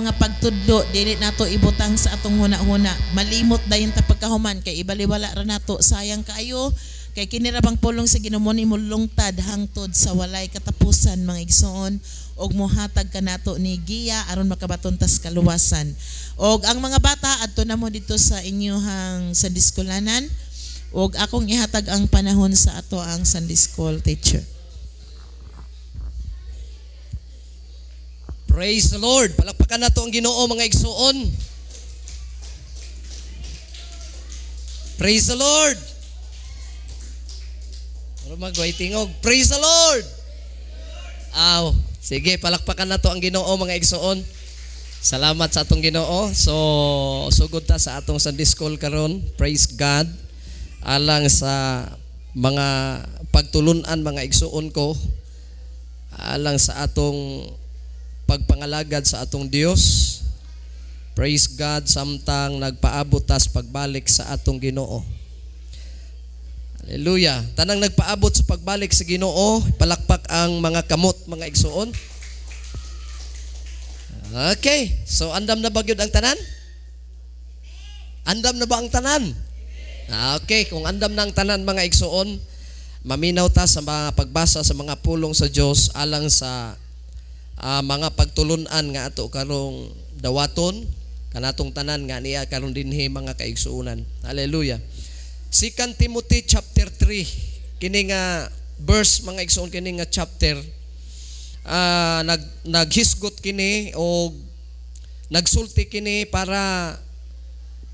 mga pagtudlo dili nato ibutang sa atong huna-huna. Malimot dayon ta pagkahuman kay ibaliwala ra nato. Sayang kaayo kay kini ra bang pulong sa Ginoo ni molungtad hangtod sa walay katapusan, mga igsoon, og mohatag kanato ni giya aron makabaton tas kaluwasan. Og ang mga bata, adto na mo dito sa inyuhang Sunday Schoolanan og akong ihatag ang panahon sa ato ang Sunday School teacher. Praise the Lord. Palakpakan nato ang Ginoo, mga igsuon. Praise the Lord. Pero magway tingog. Praise the Lord. Aw, sige, palakpakan nato ang Ginoo, mga igsuon. Salamat sa atong Ginoo. So, sugod ta sa atong Sunday School karon. Praise God. Alang sa mga pagtulunan, mga igsuon ko, alang sa atong pagpangalagad sa atong Dios. Praise God, samtang nagpaabot tas pagbalik sa atong Ginoo. Hallelujah. Tanang nagpaabot sa pagbalik sa Ginoo, palakpak ang mga kamot, mga igsuon. Okay. So andam na ba gyud ang tanan? Andam na ba ang tanan? Okay, kung andam na ang tanan, mga igsuon, maminaw ta sa mga pagbasa sa mga pulong sa Dios alang sa mga pagtulunan nga ato karong dawaton kanatong tanan nga niya karon dinhi, mga kaigsuonan. Hallelujah. 2 Timothy chapter 3, kini nga verse, mga igsuon, kini nga chapter naghisgot kini o nagsulti kini para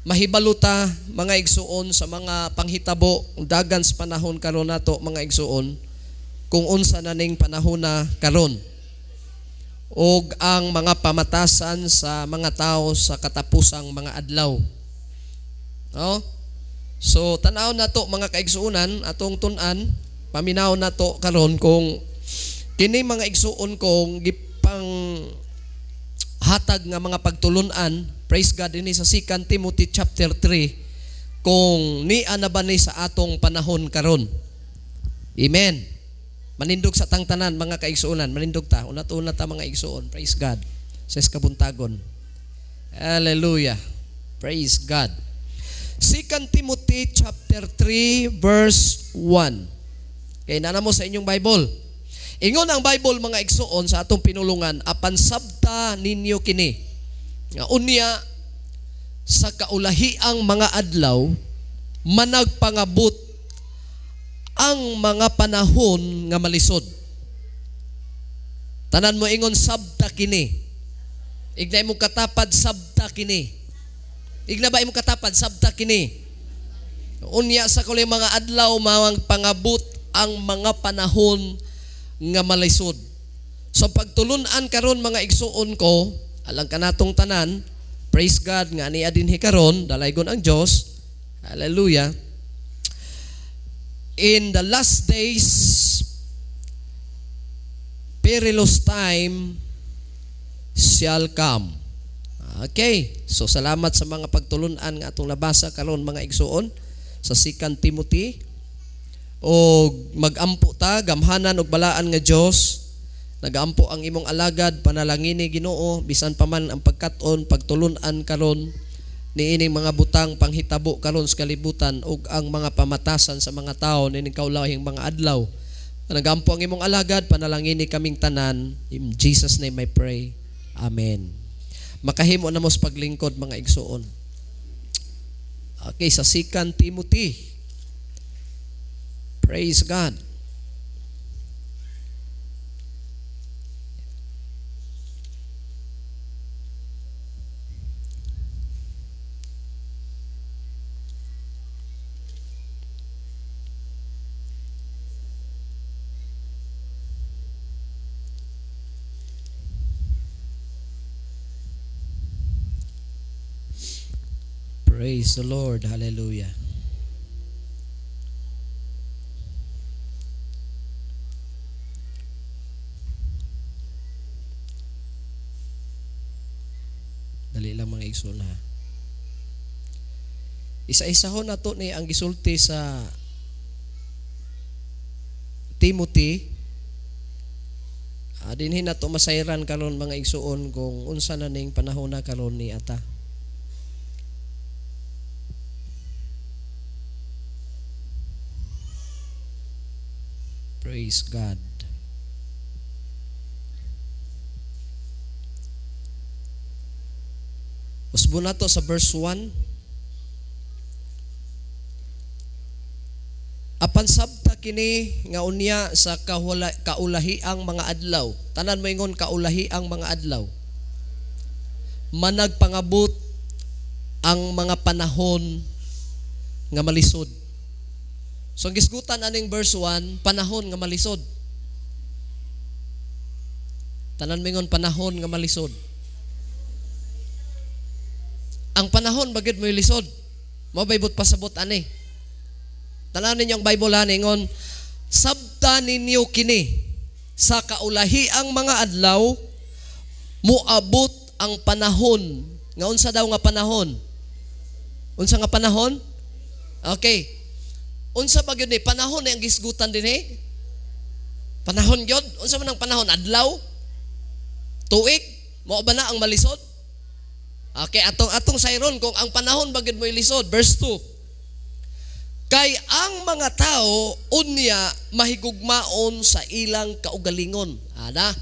mahibaluta, mga igsuon, sa mga panghitabo dagan sa panahon karon nato, mga igsuon, kung unsa na ning panahon na karon og ang mga pamatasan sa mga tao sa katapusang mga adlaw. No? So tan-aw nato, mga kaigsuonan, atong tun-an, paminaw nato karon kung kini, mga igsuon, kong gipang hatag nga mga pagtulunan, praise God, dinhi sa 2 Timothy chapter 3, kung niya na ba ni sa atong panahon karon. Amen. Manindog sa tang tanan, mga kaigsuonan, manindog ta. Unat-una ta, mga igsuon. Praise God. Sa kabuntagon. Hallelujah. Praise God. 2 Timothy chapter 3 verse 1. Kay nana mo sa inyong Bible. Ingon ang Bible, mga igsuon, sa atong pinulungan, "Apan sabta ninyo kini nga unya sa kaulahiang mga adlaw managpangabot ang mga panahon nga malisod." Tanan mo ingon, "Sabta kini." Igna imong katapad, "Sabta kini." Igna ba imong katapad, "Sabta kini." Unya sa kulay mga adlaw mawang pangabot ang mga panahon nga malisod. So pagtulunan karon, mga igsuon ko, alang kanatong tanan, praise God nga niya dinhi karon, dalaygon ang Dios. Hallelujah. In the last days, perilous time shall come. Okay. So salamat sa mga pagtulunan nga atong nabasa karon, mga igsuon, sa 2 Timothy. O magampo ta, gamhanan og balaan nga Dios. Nagaampo ang imong alagad, panalangini Ginoo bisan pa man ang pagkat-on, pagtulunan karon niining mga butang panghitabo karon sa kalibutan ug ang mga pamatasan sa mga tao nining kaulahing mga adlaw. Nagampo ang imong alagad, panalangini kaming tanan. In Jesus' name I pray. Amen. Makahimo na mo sa paglingkod, mga igsuon. Okay, sa 2 Timothy. Praise God. Praise the Lord. Hallelujah. Dali lang, mga igsoon, ha. Isa-isahon nato ni ang gisulti sa Timothy. Dinhi nato masayran karon, mga igsuon, kung unsa na ning panahon na karon ni ata. Praise God. Usbon nato sa verse 1. Apan sabta kini nga unya sa kaulahiang mga adlaw. Tanan moingon, "Kaulahiang mga adlaw." Managpangabot ang mga panahon nga malisod. So ang gisgutan aning verse 1, panahon nga malisod. Tanan moingon, "Panahon nga malisod." Ang panahon bagid mo'y lisod. Mao bay buot pasabot ani. Tanan ninyo ang Bible ani ingon, "Sabta ninyo kini sa kaulahiang mga adlaw moabot ang panahon." Nga unsa daw nga panahon? Unsa nga panahon? Okay. Unsa ba gyud ni panahon ni ang gisgutan dinhi? Panahon gyud? Unsa man ang panahon? Adlaw? Tuig? Mao ba na ang malisod? Okay, atong sayron kung ang panahon ba gyud mo'y lisod. Verse 2. Kay ang mga tao unya mahigugmaon sa ilang kaugalingon. Ana.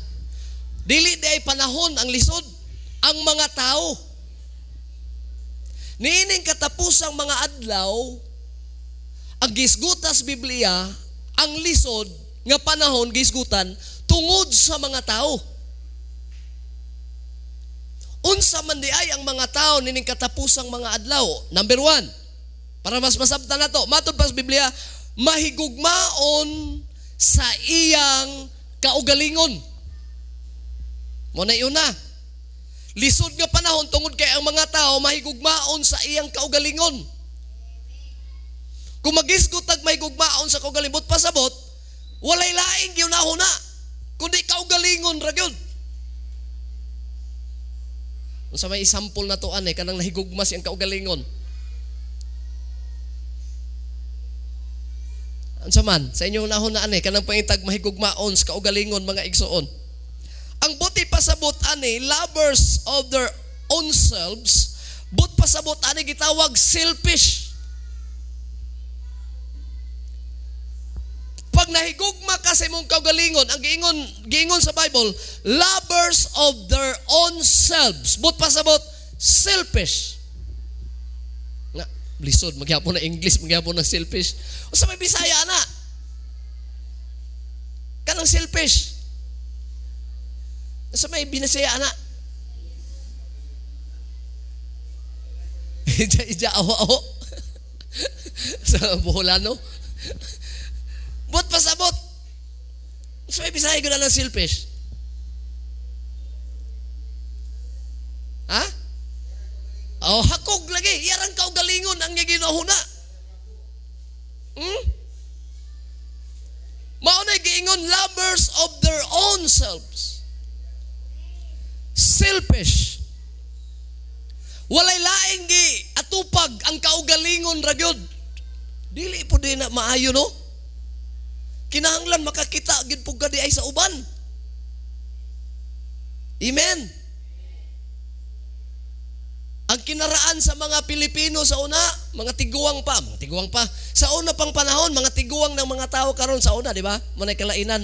Dili di ay panahon ang lisod, ang mga tao. Niining katapusang mga adlaw, ang gisgutan sa Biblia, ang lisod nga panahon gisgutan tungod sa mga tao. Unsa man di ay ang mga tao nining katapusang mga adlaw? Number 1, para mas masabtan nato, matod pa sa Biblia, mahigugmaon sa iyang kaugalingon. Mo na yun na. Lisod nga panahon tungod kay ang mga tao mahigugmaon sa iyang kaugalingon. Kung magisgot tag mahigugmaon sa kaugalingon, pasabot, walay laing giunahuna, kundi kaugalingon ra gyud. Unsa may example na to ane kanang nahigugma siyang kaugalingon? Unsa man sa inyong nahuna ane kanang pangitag mahigugmaon sa kaugalingon, mga igsuon? Ang buot pasabot ani, lovers of their own selves, buot pasabot ani gitawag selfish. Pag nahigugma ka sa imong kaugalingon, ang giingon sa Bible, lovers of their own selves. Buot pasabot, selfish. Nga, lisod, magyapon na English, magyapon na selfish. Unsa may Bisaya na? Kanang selfish. Unsa may Binisaya na? Ija, ija, aho, aho. Sa Boholano. Buot pasabot. Sa may Bisaya ko na ng selfish. Ha? Oh, hakog lagi. Iyarang kaugalingon ang ginahuna. Mao na giingon, lovers of their own selves. Selfish. Walay laing gi atupag ang kaugalingon ra gyud. Dili po din na maayo, no? Kinahanglan makakita gid pug ka di ay sa uban. Amen. Ang kinaraan sa mga Pilipino sa una, mga tiguang pa, mga tiguang pa. Sa una pang panahon, mga tiguang ng mga tao karon sa una, di ba? Manay kalainan.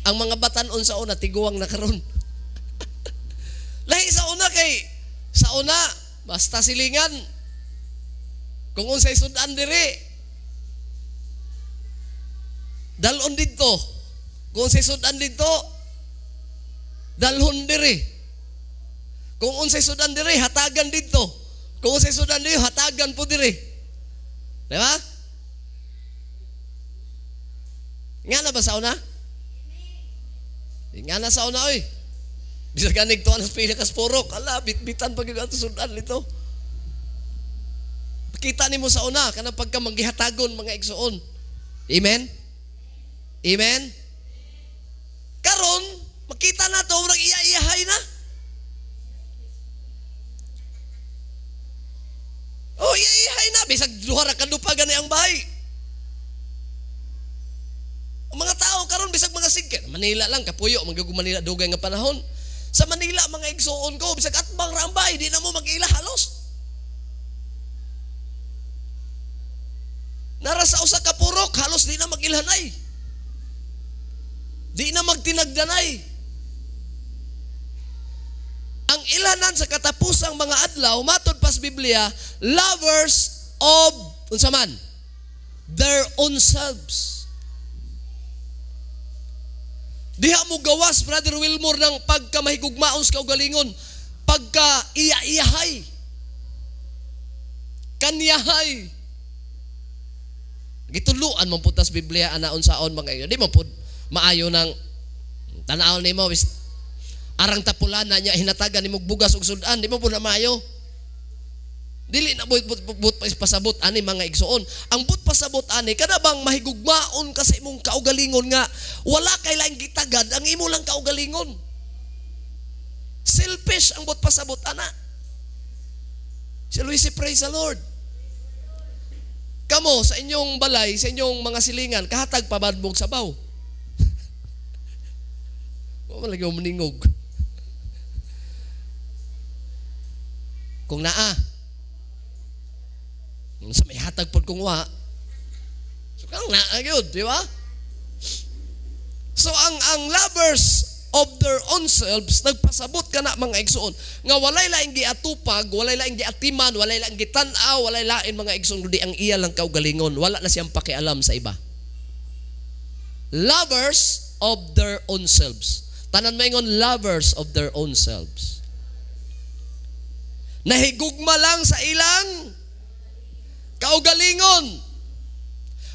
Ang mga batan-on sa una, tiguang na karon. Lahi sa una kay sa una basta silingan kung unsay sudan diri, dalon didto. Kung unsay sudan didto, dalhon diri. Kung unsay sudan diri, hatagan didto. Kung unsay sudan diri, hatagan po diri. Di ba? Nga na ba sa una? Nga na sa una, oy. Bisag ganig tuwa ng pila kas purok. Ala, bitbitan pag yung sudan nito. Makita nimo sa una, kanang pagka manggihatagon mga igsuon. Amen? Amen? Karon, makita na to, murag iya-iyahay na. Oh, iya-iyahay na. Bisag duha ra ka lupa gani ang bahay. Ang mga tao karon bisag mga sigke, Manila lang, kapuyo, man gyud Manila dugay nga panahon. Sa Manila, mga igsuon ko, bisag atbang ra ang bahay, di na mo mag-ila halos. Nara sa usa ka purok, halos di na mag-ilhanay. Di na magtinagdanay. Ang ilhanan sa katapusang mga adlaw, matod pas Biblia, lovers of, unsa man, their own selves. Diha mo gawas, Brother Wilmore, ng pagkamahigugmaon sa kaugalingon, pagka iya-iyahay, kanyahay. Gituluan man pud tas Biblia ana unsaon mga inyo. Di man pud maayo nang tan-aw nimo arang tapulana niya hinatagan nimo bugas ug sudan, di mo pud na maayo. Dili na but pasabot ani mga igsuon. Ang but pasabot ani kada bang mahigugmaon ka sa imong kaugalingon nga wala kay laing gitagad ang imo lang kaugalingon. Selfish ang but pasabot ana. Shall we say praise the Lord? Kamo sa inyong balay, sa inyong mga silingan, kahatag pa ba mog sabaw? Wa man lagi maningog. Kung naa, sa may hatag pod kung wa. So kang naa gyud, di ba? So ang lovers of their own selves nagpasabot kana mga igsuon nga walay laing giatupag, walay laing giatiman, walay laing gitan-aw, walay lain mga igsuon kundi ang iya lang kaugalingon, wala na siyang pakialam sa iba. Lovers of their own selves. Tanan maingon, lovers of their own selves. Nahigugma lang sa ilang kaugalingon.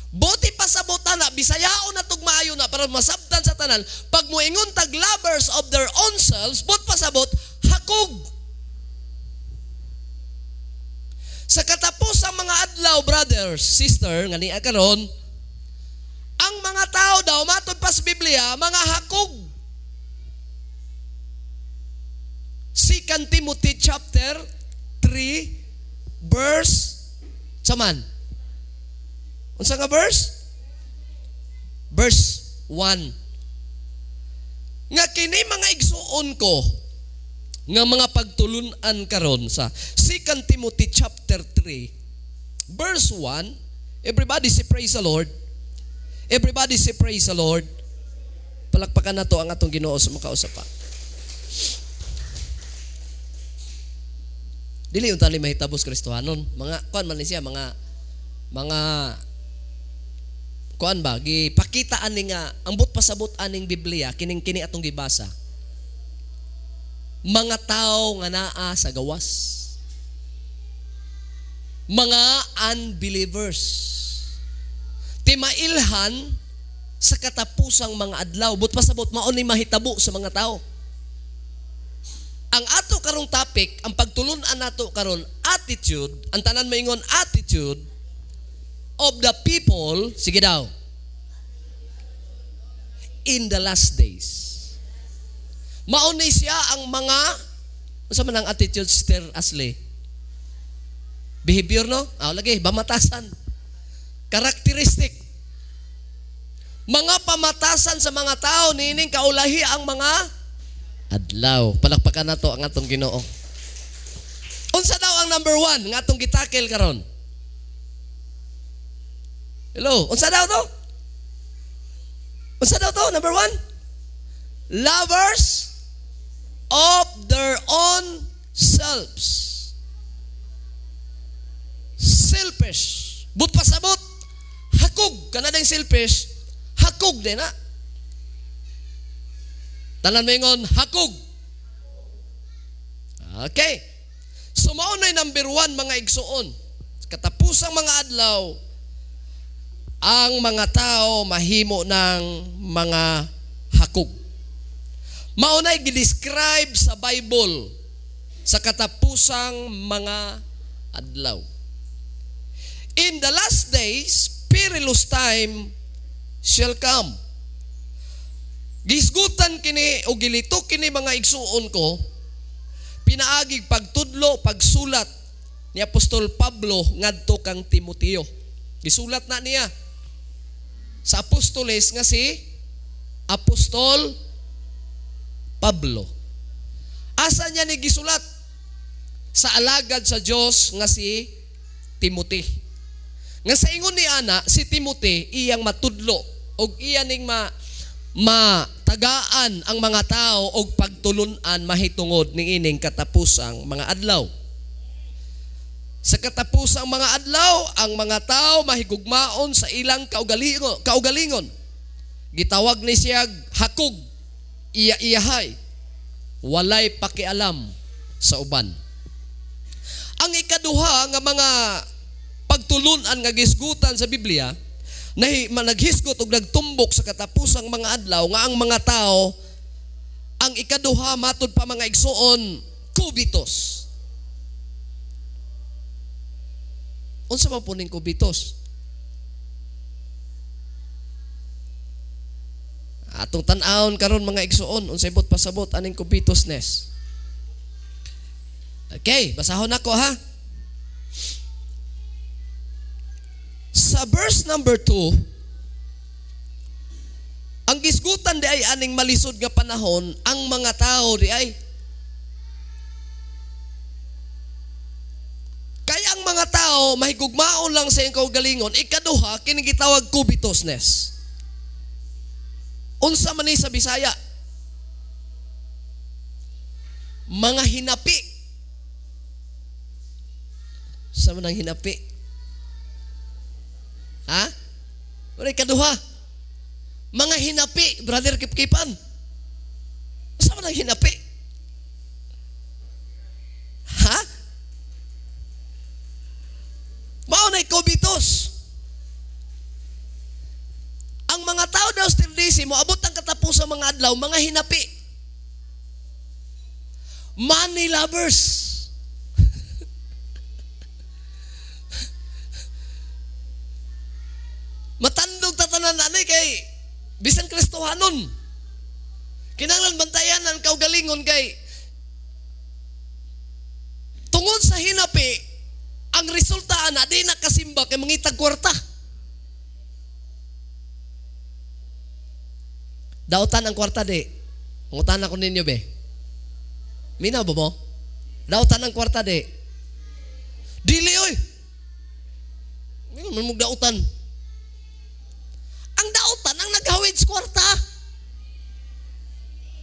Buti pasabot na, Bisayaon na tugmaayo na para masabtan sa tanan. Pag moingon tag lovers of their own selves, but pasabot, hakog. Sa katapos ang mga adlaw, brothers, sister, nga niya karon, ang mga tao daw, matod pa sa Biblia, mga hakog. 2 Timothy chapter 3, verse, saman. Unsa nga verse? Verse 1. Nga kini mga igsuon ko nga mga pagtulun-an karon sa 2 Timothy chapter 3 verse 1. Everybody say praise the Lord. Everybody say praise the Lord. Palakpakan nato ang atong Ginoo sa makausa pa. Dili unta ni mahitabos Kristohanon. Mga kuan man ni siya, mga kuan ba gipakita ani nga ang but pasabot aning Biblia kining kini atong gibasa. Mga tao nga naa sa gawas. Mga unbelievers. Timailhan sa katapusang mga adlaw. But pasabot mao ni mahitabo sa mga tao. Ang ato karong topic, ang pagtulun-an nato karon, attitude, ang tanan maingon attitude of the people, sige daw, in the last days. Mao ni siya ang mga, unsa man ang attitude, Sister Ashley? Behavior, no? Ah, lagi, pamatasan. Characteristic. Mga pamatasan sa mga tao, niining kaulahi ang mga adlaw. Palakpakan nato ang atong Ginoo. Unsa daw ang number 1 nga atong gitakil karon? Hello, unsa daw to? Unsa daw to? Number 1? Lovers of their own selves. Selfish. But pasabot, hakog. Kanadang selfish, hakog din na. Tanan maingon, hakog. Okay. So mao na number 1 mga igsuon. Katapusang mga adlaw, ang mga tao mahimo ng mga hakog. Mao na gi-describe sa Bible sa katapusang mga adlaw. In the last days, perilous time shall come. Gisgutan kini o gilito kini mga igsuon ko, pinaagig pagtudlo, pagsulat ni Apostol Pablo ngadto kang Timoteo. Gisulat na niya sa apostoles nga si Apostol Pablo. Asa niya ni gisulat? Sa alagad sa Dios nga si Timothy. Nga sa ingon ni ana, si Timothy iyang matudlo og iya ning matagaan ang mga tao og pagtulun-an mahitungod niining katapusang mga adlaw. Sa katapusang mga adlaw, ang mga tao mahigugmaon sa ilang kaugalingon. Gitawag ni siya hakog, iya-iyahay, walay pakialam sa uban. Ang ikaduha nga mga pagtulunan nga gisgutan sa Biblia, naghisgot og nagtumbok sa katapusang mga adlaw nga ang mga tao, ang ikaduha matud pa mga igsuon, kubitos. Unsa man po ning kubitos? Atong tan-awon karon mga igsuon, unsay buot pasabot aning covetousness. Okay, basahon nako ha. Sa verse number 2, ang gisgutan di ay aning malisod nga panahon, ang mga tao di ay. Kaya ang mga tao mahigugmaon lang sa iyang kaugalingon. Ikaduha, kini gitawag covetousness. Unsa man ni sa Bisaya? Mga hinapi. Sa man ang hinapi? Ha? Wala ikaduha. Mga hinapi, brother Kipkipan. Sa man ang hinapi? Ha? Mao na kubitos. Ang mga tao daw sa Trinidad, moabot ang katapusang mga adlaw, mga hinapi. Money lovers. Matandog tatanan ani kay bisan Kristohanon. Kinahanglan bantayan ang kaugalingon kay tungod sa hinapi, ang resulta ana di na kasimba kay mangitag kwarta. Dautan ang kwarta di. Pangutan ako ninyo be. Minaw ba mo? Dautan ang kwarta di. Dili oy. Mingon man mong dautan. Ang dautan ang naghawid sa kwarta.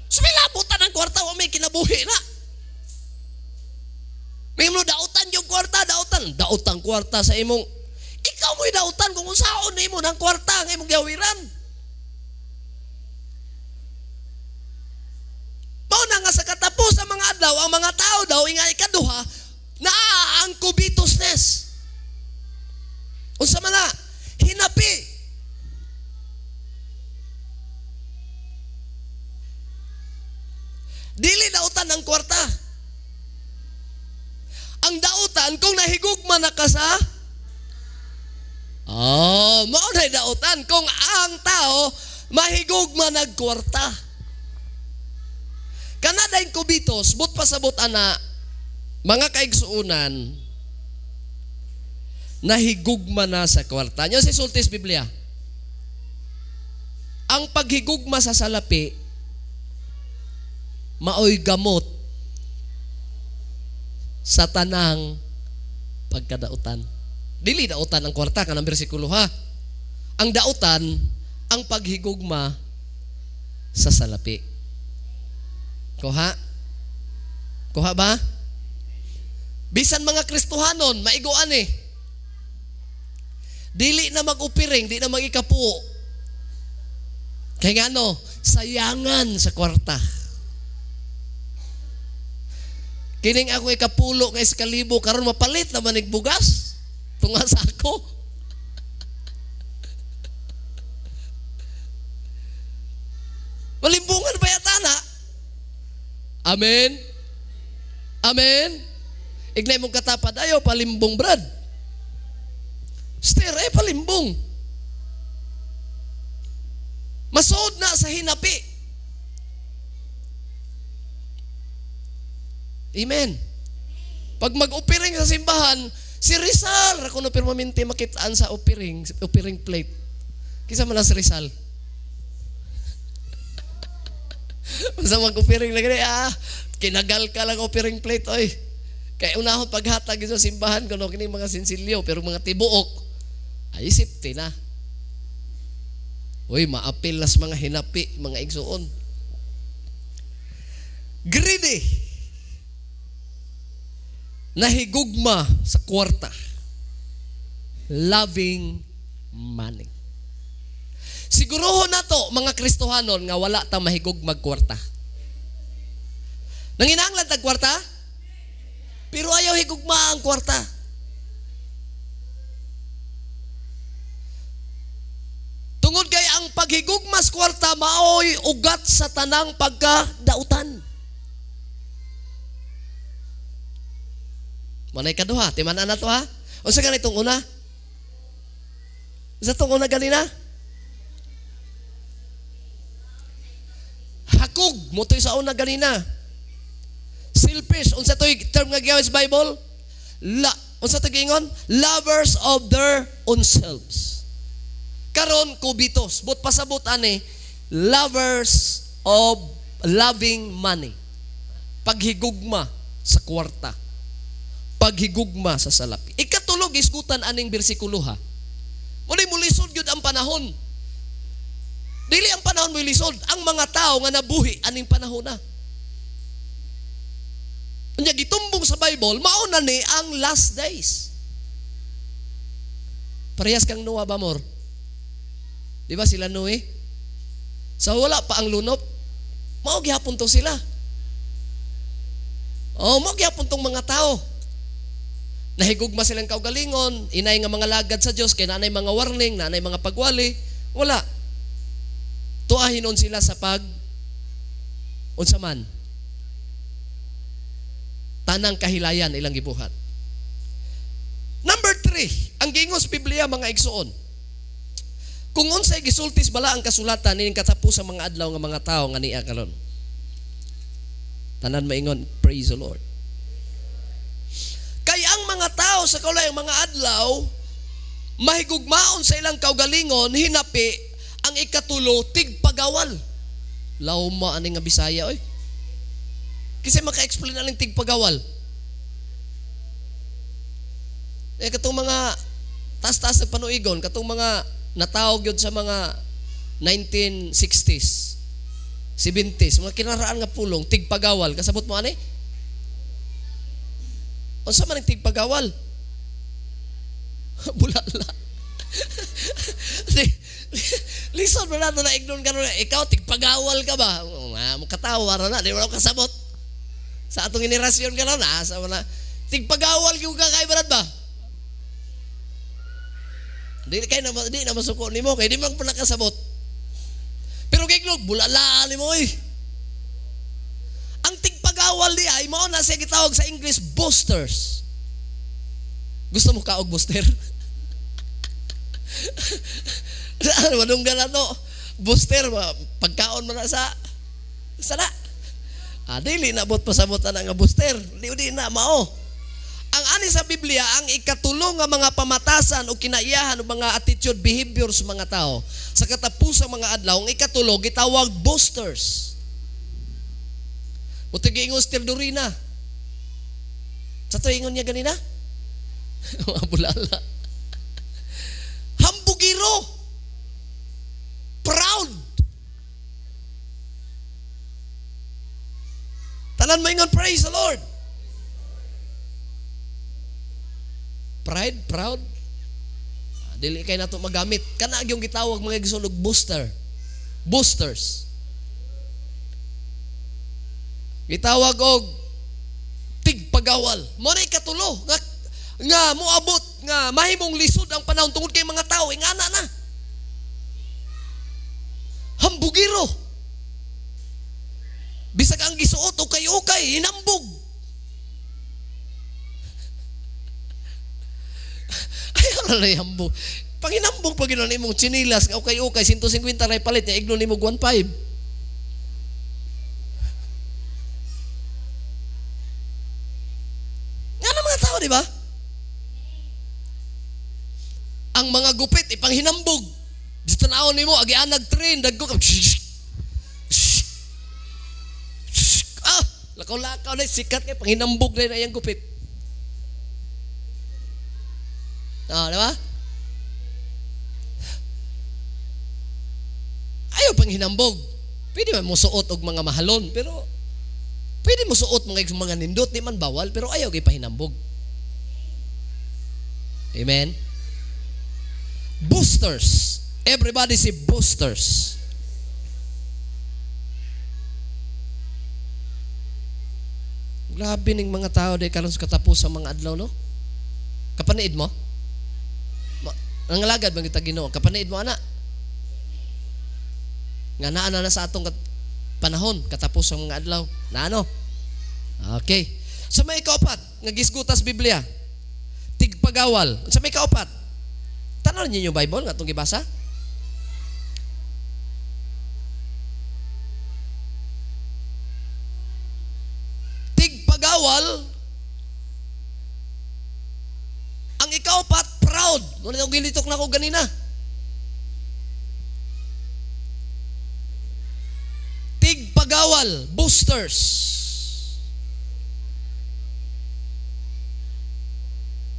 Sumilabutan ang kwarta wa may kinabuhi na. May mo dautan yung kwarta, dautan. Dautan kwarta sa imong. Ikaw mo'y dautan kung unsaon nimo ng kwarta ang imong gihawiran. Mao na nga sa katapos sa mga adlaw, ang mga tao daw ingay ikaduha, naa ang covetousness. Unsa man na? Hinapi. Dili dautan ang kwarta. Ang dautan kung nahigugma na ka sa oh, mao na dautan kung ang tao mahigugma nagkwarta. Kanada yung kubitos, but pasabot ana, mga kaigsuunan, nahigugma na sa kwarta. Nyo si Sultis Biblia. Ang paghigugma sa salapi, maoy gamot sa tanang pagkadautan. Dili dautan ang kwarta, kanang bersikulo ha. Ang dautan, ang paghigugma sa salapi. Kuha? Kuha ba? Bisan mga Kristohanon, maiguan eh. Dili na mag-upiring, di na mag-ikapuo. Kaya nga ano, sayangan sa kwarta. Kining ako ikapulo nga iskalibo, karon mapalit naman igbugas. Tunga sa ako. Malimbungan pa yata na. Amen? Amen? Ignay mong katapad, ayaw palimbong, brad. Still, ay palimbong. Masuod na sa hinapi. Amen. Pag mag-opiring sa simbahan, si Rizal, ra kuno permanente makitaan sa opiring plate. Kisa man si Rizal. Sa mag-offering lang gani, kinagal ka lang offering plate, oy. Kay unahon paghatag sa simbahan kuno kini mga sinsilyo, pero mga tibuok ay safety na. Uy, maapil las mga hinapi, mga igsuon. Greedy. Nahigugma sa kwarta. Loving money. Siguruhon nato mga Kristohanon nga wala ta mahigugmag kwarta. Nanginahanglan tag kwarta? Pero ayaw higugma ang kwarta. Tungod kay ang paghigugma sa kwarta maoy ugat sa tanang pagkadautan. Manay kaduha, timan-an na to ha. Unsa ganitong una? Unsa tong una ganina? Hakog, motoy sa una ganina. Selfish, unsa toy term nga gigamit sa Bible? La, unsa toy giingon? Lovers of their own selves. Karon kubitos, but pasabot ani, lovers of loving money. Paghigugma sa kwarta. Paghigugma sa salapi. Ikatulog isgutan aning bersikulo ha. Muli mulisod gyud ang panahon. Dili ang panahon mo lisod, ang mga tao nga nabuhi aning panahon na. Unya gitumbong sa Bible, mao na ni ang last days. Parehas kang Noah ba, mor? Di ba sila Noe? Sa wala pa ang lunop, mao gihapon to sila. Oh, mao gihapon tong mga tao. Nahigugma silang kaugalingon, inay nga mga lagad sa Dios kay naanay mga warning, naanay mga pagwali, wala. Tuahinon sila sa pag unsa man. Tanang kahilayan ilang gibuhat. Number 3, ang giingos Biblia mga igsuon. Kung unsay gisultis bala ang kasulatan nining katapusang mga adlaw nga mga tawo nga niya karon. Tanan maingon, praise the Lord. Kay ang mga tao sa kaulayang mga adlaw mahigugmaon sa ilang kaugalingon, hinapi ang ikatulo tigpagawal. Lawma ani nga Bisaya oy. Kasi maka-explain aning tigpagawal. Katong mga taas-taas na panuigon, katong mga natawag yun sa mga 1960s, 70s, mga kinaraan nga pulong, tigpagawal. Kasabot mo ani? Unsa man ang tigpagawal? Bulala. Listen mo na ito na ignon ka nun. Ikaw, tigpagawal ka ba? Mukatawa ra na, di mo na kasabot. Sa atong henerasyon ka na, sa mga tigpagawal yung kakaibarat ba? Di kay na, di na masuko nimo kay di man pa nakasabot. Pero giglog bulala nimo oy. Ang tigpagawal di ay mao na siya gitawag sa English boosters. Gusto mo ka og booster? Manunggan na to. Booster, pagkaon man na sa sana. Dili na bot pasabot na nga booster. Di na mao. Ang ani sa Biblia, ang ikatulo nga mga pamatasan o kinaiyahan o mga attitude, behavior sa mga tao sa katapusang mga adlaw, ang ikatulo gitawag boosters. Buti giingon si Tildurina. Sa to ingon niya ganina? Mga bulala. Hambugiro. Proud. Tanan mo ingon, praise the Lord. Pride, proud. Dili kay nato magamit. Kana gyung gitawag mga igsoon og booster. Boosters. Gitawag og tigpagawal. Mo na ikatulo nga moabot nga mahimong lisod ang panahon tungod kay mga tao ingana na. Hambugiro. Bisag ang gisuot ukay-ukay hinambog. Ayaw na hambog. Panginambog pag ginon imong tsinilas nga ukay-ukay 150 ray palit nya igno nimo 1.5. Nga na mga tao, di ba? Ang mga gupit ipanghinambog. Dito tanawon nimo agianag train dagko ka. Lakaw-lakaw na sikat kay panghinambog na iyang gupit. Ah, di ba? Ayaw panghinambog. Pwede man mo suot og mga mahalon, pero pwede mo suot mga nindot, di man bawal, pero ayaw kay pahinambog. Amen? Boosters. Everybody say boosters. Grabe ning mga tao di karon sa katapos sa mga adlaw, no? Kapaniid mo? Nangalagad man kita Ginoo, kapaniid mo ana. Nga naa na sa atong panahon katapos sa mga adlaw. Naano? Okay. Sa may ikaupat nga gisgutas Biblia, tigpagawal. Sa may ikaupat, tan-aw ninyo yung Bible nga atong gibasa? Tigpagawal. Ang ikaupat, proud. Ngunit ang gilitok na ko ganina. Tigpagawal, boosters.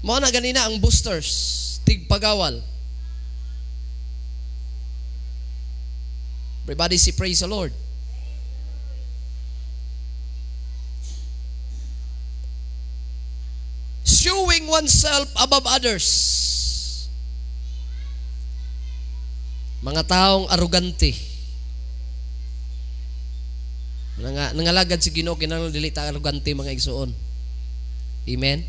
Mao na ganina ang boosters, tigpagawal. Everybody say praise the Lord. Showing oneself above others. Mga taong arugante. Nangalagad si Ginoo kinahanglan dili ta arugante mga igsuon. Amen.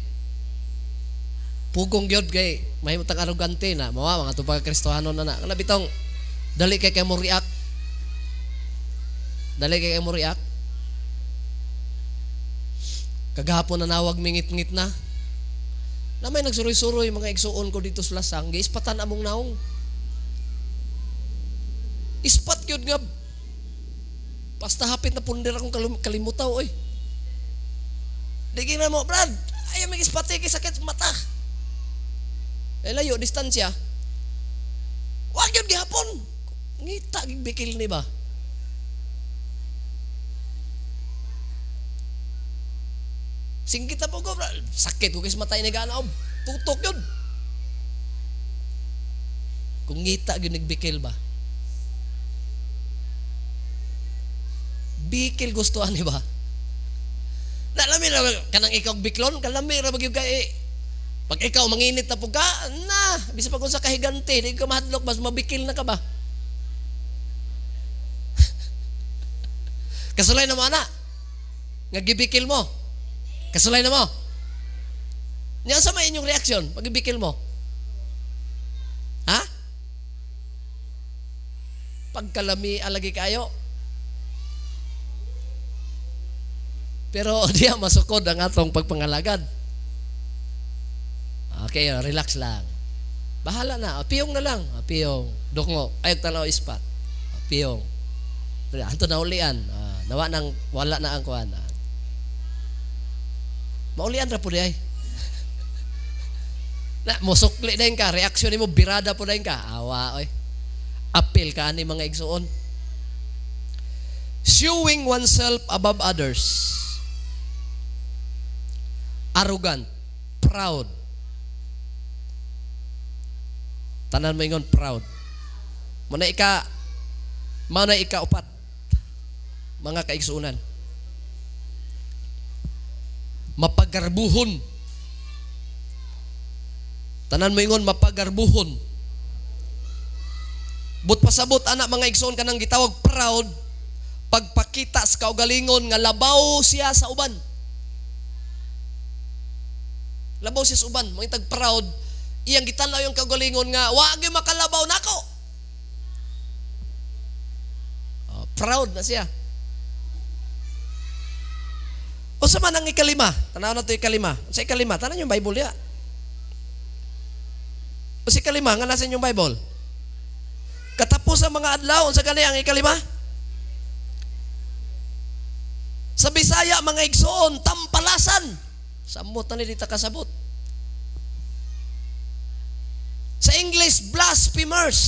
Pugong gyud kay mahimo tang arugante na mawa mga tubag Kristohanon na na. Kana bitong dali kay mo react. Dali kay mo react. Kagahapon nanawag mingit-ngit na. Na may nagsuroy-suroy mga igsuon ko dito sa Lasang, giispatan among naong. Ispat gyud nga basta hapit na punder akong kalimutaw oy. Di na mo, Brad, ayaw may ispate kay sakit mata. Layo distansya. Wag yun gihapon. Ngita gig bikil ni ba? Singgit na po ko, Brad. Sakit ko kay sa mata ni ganaw. Tutok yun. Kung ngita gyud nagbikil ba? Bikil gusto ani ba? Nalami ra kanang ikaw biklon, kalami ra magyud kay pag ikaw manginit na po ka, na, bisa pag unsa kahigante, di ka mahadlok, mas mabikil na ka ba? Kasulay na mo, ana. Nga gibikil mo. Kasulay na mo. Nya sa may inyong reaksyon pag gibikil mo? Ha? Pagkalami alagi kayo. Pero diya masukod ang atong pagpangalagad. Okay, relax lang. Bahala na. Piyong na lang. Piyong. Dukngo. Ay, tanaw ispat. Piyong. Anto na ulian. Nawa nang, wala na ang kuan. Maulian ra po di ay. Na, mosukli na ka. Reaksyon nimo, birada po na ka. Awa, oy. Apil ka ni mga igsuon. Showing oneself above others. Arrogant. Proud. Tanan mo ingon proud. Muna ika upat mga kaigsuonan. Mapagarbuhon. Tanan mo ingon mapagarbuhon. But pasabot ana mga igsuon kanang gitawag proud, pagpakita sa kaugalingon nga labaw siya sa uban. Labaw siya sa uban, mangitag proud. Iyang gitan-aw yung kaugalingon nga wa gyud makalabaw nako. Oh, proud na siya. Unsa man ang ikalima? Tan-aw na to ikalima. Unsa ikalima? Tan-aw yung Bible ya. Unsa ikalima nga nasa inyong Bible? Katapos ang mga adlaw, unsa gani ang ikalima? Sa Bisaya mga igsoon, tampalasan. Samot na ni dita kasabot. Sa English, blasphemers.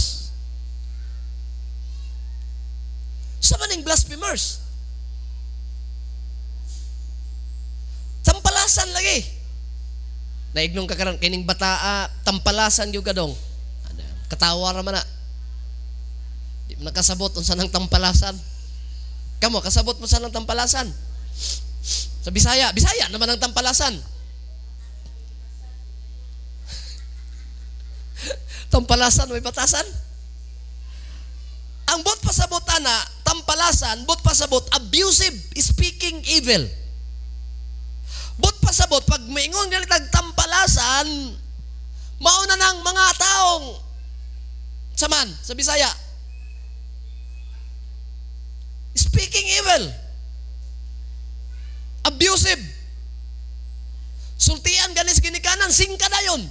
Sa maning blasphemers? Naignong ka karon kining bataa tampalasan gyud kadong. Ano, katawa ra man na. Di mo nakasabot unsa nang tampalasan. Kamo kasabot mo sa nang tampalasan. Sa Bisaya, Bisaya naman ang tampalasan. Tampalasan may batasan. Ang buot pasabot ana, tampalasan, buot pasabot abusive, speaking evil. Buot pasabot pag maingon ganit ang tampalasan, mao na nang mga taong saman sa Bisaya. Speaking evil. Abusive. Sultian ganis ginikanan, singka dayon.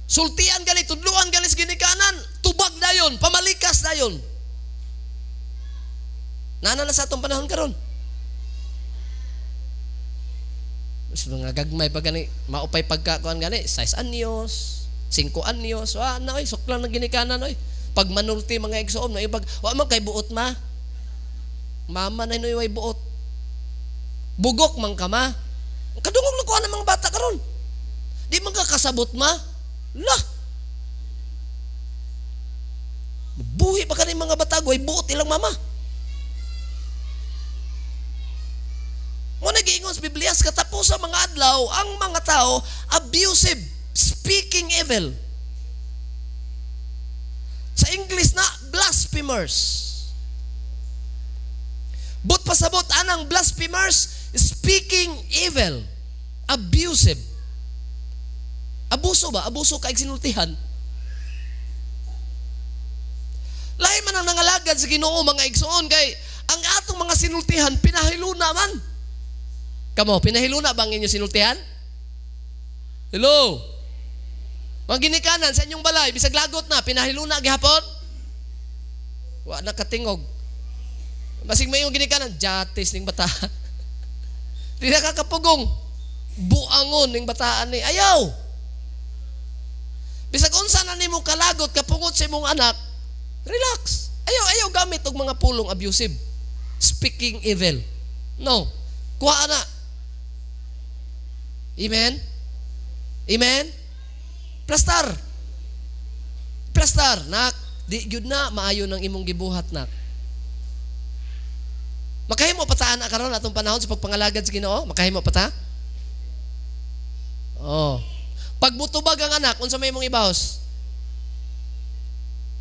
Sultian gali, tudluan ganis ginikanan, tubag dayon, pamalikas dayon. Nana na sa atong panahon karon. Mas mga gagmay pa gani, maupay pagkakuan gani, 6 anyos, 5 anyos, wa na oy, suklang na ginikanan oy. Pag manulti mga igsoon, na ipag, wa man kay buot ma. Mama na inoy way buot. Bugok man ka ma. Kadungog na kuha ng mga bata karon. Di man ka kasabot ma. Lah. Buhi pa kaning mga bata, way buot ilang mama. Mo nagiingon sa Biblia, sa katapos sa mga adlaw, ang mga tao abusive, speaking evil. Sa English na, blasphemers. But pasabot anang blasphemers, speaking evil, abusive. Abuso ba? Abuso kay sinultihan. Lahi man ang nangalagad sa Ginoo mga igsoon kay ang atong mga sinultihan pinahiluna man. Kamo, pinahiluna ba ang inyong sinultihan? Hello? Mga ginikanan sa inyong balay, bisag lagot na, pinahiluna gihapon? Wa na katingog. Basig may iyong ginikanan, jatis ning bata. Di na kakapugong. Buangon ning bataan ni. Ayaw! Bisag unsa na nimo kalagot, kapungot sa imong anak, relax. Ayaw, ayaw gamit og mga pulong abusive. Speaking evil. No. Kuha na. Amen? Amen? Plastar. Plastar. Nak, di gyud na maayo ng imong gibuhat, nak. Makahimo pa ta ana karon atong panahon sa pagpangalagad sa Ginoo? Makahimo pa ta? Oh. Pag mutubag ang anak, unsa may imong ibahos?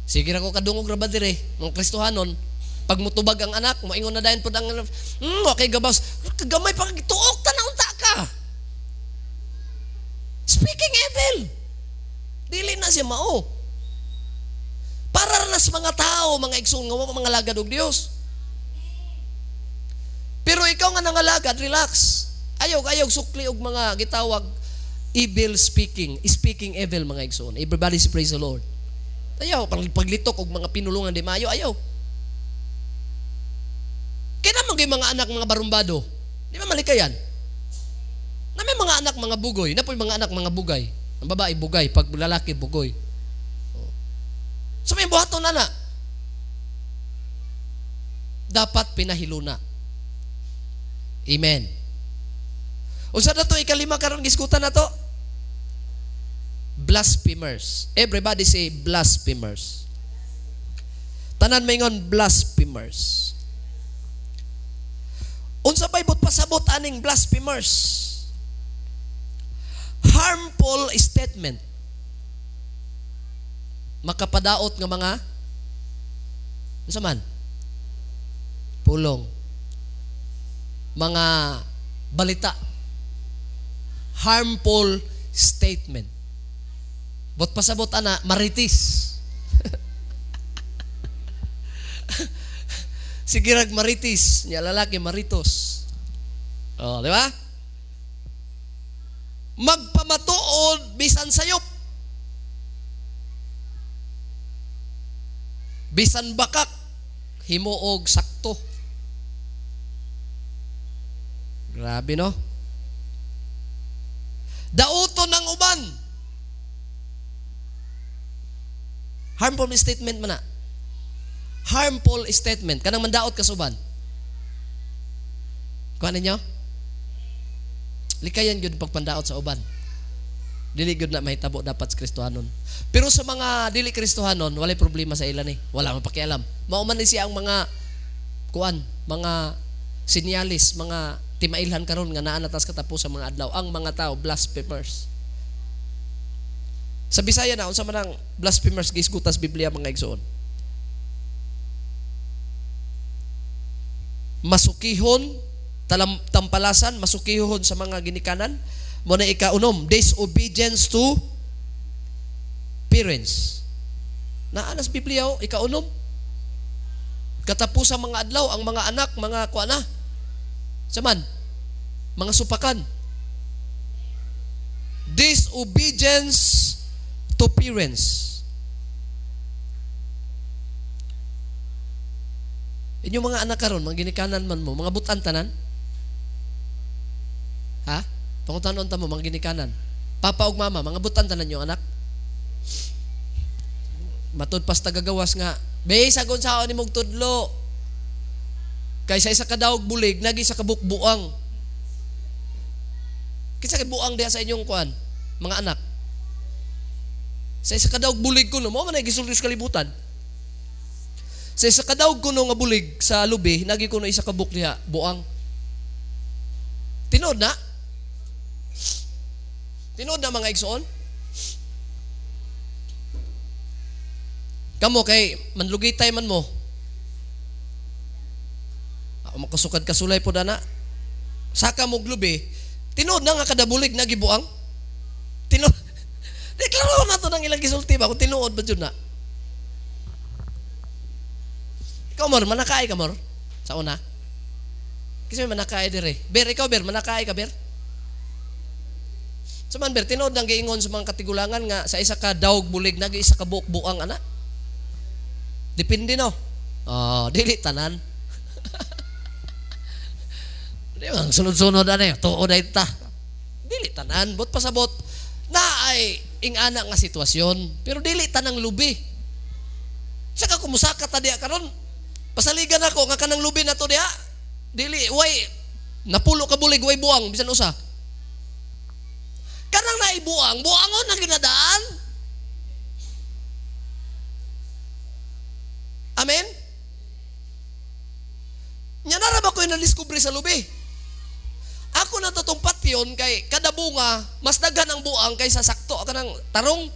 Sige ra ko kadungog ra ba dire, mga Kristohanon. Pag mutubag ang anak, moingon na dayon pud ang anak, okay gabos. Kagamay pa tuok ta na unta ka. Speaking evil. Dili na siya mao. Para na sa mga tao, mga igsoon nga wa mga lagad og Dios. Pero ikaw nga nangalagad, relax. Ayaw, ayaw sukli og mga gitawag evil speaking, speaking evil mga igsoon. Everybody say praise the Lord. Ayaw, paglitok og mga pinulungan di maayo, ayaw. Kaya naman kayo mga anak mga barumbado, di ba malikayan? Na may mga anak mga bugoy, na po'y mga anak mga bugay. Ang babae bugay, pag lalaki bugoy. So may buhaton na na. Dapat pinahiluna. Amen. Unsa na to ikalima karon gisgutan na to? Blasphemers. Everybody say blasphemers. Tanan maingon blasphemers. Unsa bay but pasabot aning blasphemers? Harmful statement. Makapadaot nga mga unsa man? Pulong. Mga balita. Harmful statement. But pasabot ana maritis. Sige rag maritis, nya lalaki maritos. Oh, di ba? Magpamatuod bisan sayop. Bisan bakak himuog sakto. Grabe no? Dauton ang uban. Harmful statement man na. Harmful statement. Kanang mandaot ka sa uban. Kuha ninyo? Likayan gyud pagpandaot sa uban. Dili gyud na mahitabo dapat sa Kristohanon. Pero sa mga dili Kristohanon, walay problema sa ila ni. Wala man pakialam. Mao man ni siya ang mga kuan, mga sinyalis, mga timailhan karon nga naa na tas katapos sa mga adlaw ang mga tao blasphemers. Sa Bisaya na unsa man ang blasphemers gisgutas Biblia, mga igsoon? Masukihon, talam, tampalasan, masukihon sa mga ginikanan. Mo na ikaunom, disobedience to parents. Naa na sa Biblia oh, ikaunom. Katapos sa mga adlaw, ang mga anak, mga kuan na. Saman, mga supakan. Disobedience to parents. Inyong mga anak karon, mga ginikanan man mo, mga butan tanan? Ha? Pangutanon ta mo, mga ginikanan. Papa ug mama, mga butan tanan yung anak? Matud pas tagagawas nga, "Be, sagon sa ni mong tudlo. Kay sa isa ka daog bulig, nagi sa kabukbuang." Kinsa kay buang diha sa inyong kuan, mga anak? Sa isa ka daog bulig kuno, mo man ay gisulti sa kalibutan. Sa isa ka daog kuno nga bulig sa lubi, nagi kuno isa ka buk diha, buang. Tinuod na? Tinuod na, mga igsoon? Kamo kay manlugitay man mo. Ako makasukad kasulay po dana. Saka mo glubi, tinuod na nga kada bulig nagibuang. Tinuod. Di klaro na to nang ilang gisulti ba kung tinuod ba jud na. Ikaw mor, manakaay ka mor sa una. Kasi may manakaay dire. Ber, ikaw ber, manakaay ka ber. Sa man ber, tinuod nang giingon sa mga katigulangan nga sa isa ka dawg bulig nagi isa ka buok buang ana. Depende no. Oh, dili tanan. Di ba, sunod-sunod ani, tuod ay ta. Dili tanan, but pasabot na ay ingana nga sitwasyon, pero dili tanang lubi. Saka kumusaka ta diha karon, pasaligan ako nga kanang lubi na to diha. Dili way napulo ka bulig way buang bisan usa. Kanang naibuang, buangon na ginadaan. Amen? Nya na ra ba ko yung nadiskubre sa lubi? Ako na to tong patyon kay kada bunga, mas daghan ang buang kaysa sakto kanang tarong.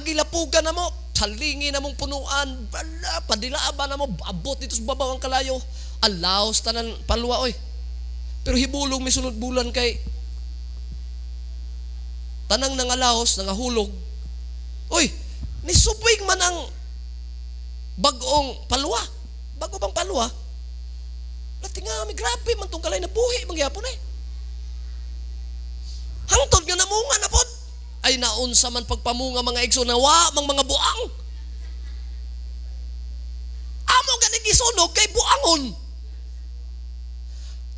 Gilapugan na mo, salingi na mong punuan, bala, padilaa na mo, abot dito sa babaw ang kalayo. Alaos tanan palwa oy. Pero hibulong may sunod bulan kay tanang nangalaos, nangahulog. Uy, nisubwing man ang bag-ong palwa. Bago bang palwa? Lati nga, may grabe man tong kalay na buhi, mangyapon eh. Hangtod nga namunga na pod. Ay naunsa man pagpamunga mga igso na wa mang mga buang. Amo gani gisunog kay buangon.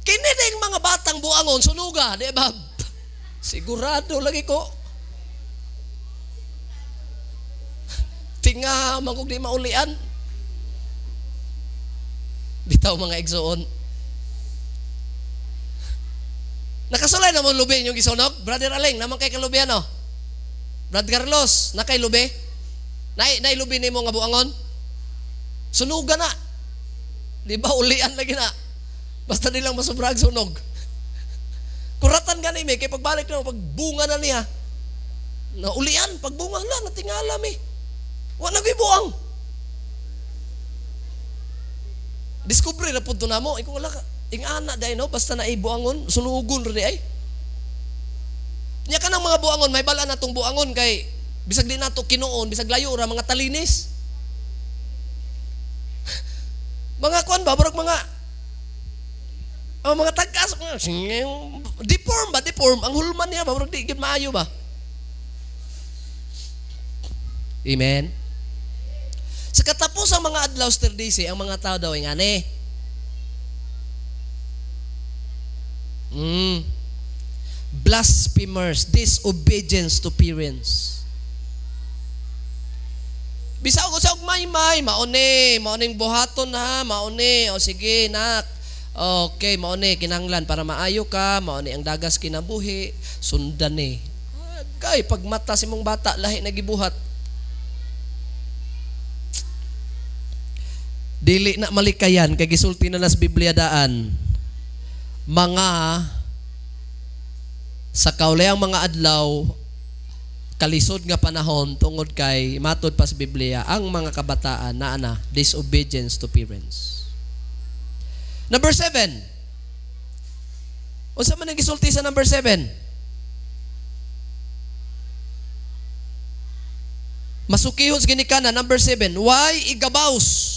Kini ding mga batang buangon sunuga, di ba? Sigurado lagi ko. Tinga man kog di maulian. Bitaw mga igsoon. Nakasulay na mo lubi inyong gisunog? Brother Aling, naman kay kalubihan no? Brad Carlos, nakay lubi? Nay lubi nimo nga buangon? Sunuga na. Di ba ulian lagi na? Basta di lang masubrag sunog. Kuratan gani mi kay pagbalik na pagbunga na niya. Na ulian pagbunga la natingala mi. Wa na buang. Discovery ra pud to namo, ikaw wala ka ing-ana dai no, basta na ibuangon, sunugon ra di ay. Nya kanang mga buangon, may bala na tong buangon kay bisag di nato kinuon, bisag layo ra mga talinis. Mga kuan ba, murag mga oh, mga tagkas, mga deform ba, deform ang hulman niya ba, murag di gyud maayo ba. Amen. Sa katapos ang mga adlaw, Sister Daisy, ang mga tao daw ay ngani. Blasphemers, disobedience to parents. Bisaw ko sa maymay, mauni, mauning buhaton ha, mauni. O sige, nak. Okay, mao ni kinahanglan para maayo ka, mao ni ang dagas kinabuhi, sundan ni. Kay pagmata sa imong bata lahi na gibuhat. Dili na malikayan kay gisulti na nas Biblia daan. Mga sa kaulayang mga adlaw kalisod nga panahon tungod kay matud pa sa Biblia ang mga kabataan naa na disobedience to parents. Number 7. Unsa man ang gisulti sa number 7? Masukihon sa ginikanan, number 7. Way igabaws?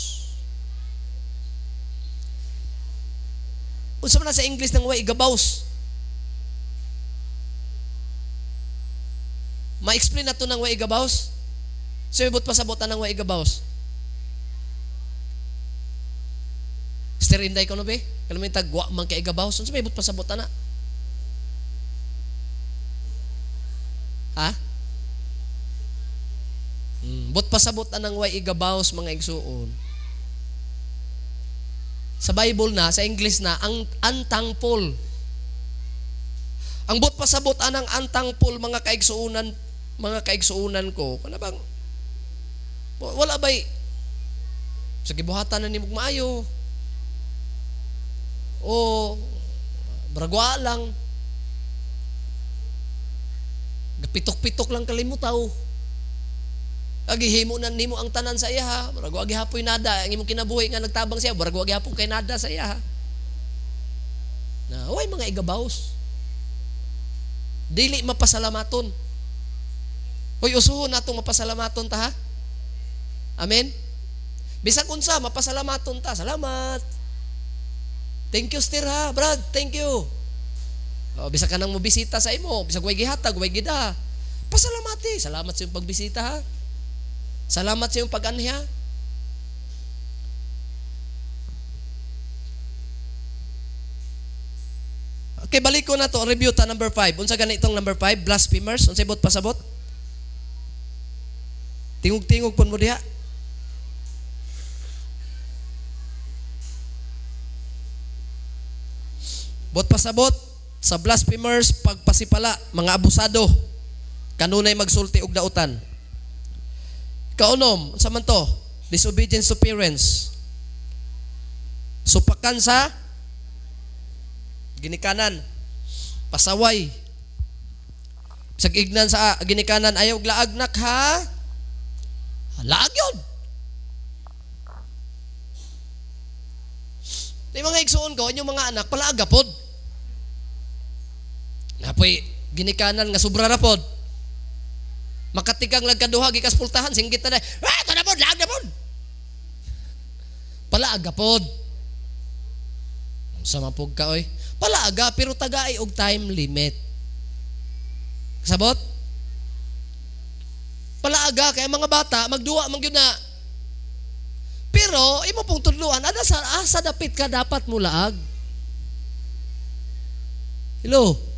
Unsa man na sa English ng way igabaws? Ma-explain na to ng way igabaws? So, ibot pasabotan ng way igabaws. Sister Inday ko no be? Kano may tagwa man kay igabaws? Unsa may ibot pasabotan na? Ha? But pasabotan ng way igabaws mga igsuon. Sa Bible na, sa English na, ang unthankful. Ang but pasabot anang unthankful mga kaigsuonan ko, kana bang wala bay sa gibuhatan na nimo maayo o bragwa lang, gapitok-pitok lang kalimutaw. Agihimo na nimo ang tanan sa iya ha. Murag wa gihapoy nada ang imong kinabuhi nga nagtabang siya, murag wa gihapon kay nada sa iya ha. Na way mga igabaws. Dili mapasalamaton. Hoy, usuhon natong mapasalamaton ta ha. Amen. Bisag unsa mapasalamaton ta. Salamat. Thank you sir ha, Brad, thank you. O, bisag ka nang mobisita sa imo, bisag way gihatag, way gida. Pasalamati. Salamat sa iyong pagbisita ha. Salamat sa iyong pag-anhiya. Okay, balik ko na to. Review ta number 5. Unsa gani itong number 5? Blasphemers. Unsa ibot pasabot? Tingog-tingog pon mo diha. Bot pasabot sa blasphemers, pagpasipala, mga abusado, kanunay magsulti og dautan. Kaunom, unsa man to? Disobedience to parents. Supakan sa ginikanan. Pasaway. Bisag ignan sa ginikanan, ayaw laag nak ha. Laag yun. Di mga igsuon ko, inyong mga anak, palaaga pod. Napoy, ginikanan nga sobra ra pod. Makatigang lagkaduha, gikas pultahan, singgit na na. Ah, ito na pod, laag na pod. Palaaga pod. Sama pod ka, oy. Palaaga, pero tagay og time limit. Sabot? Palaaga, kaya mga bata, magduwa, magyud na. Pero, imo pong tudluan, ada sa, asa dapit ka dapat mulaag. Hello?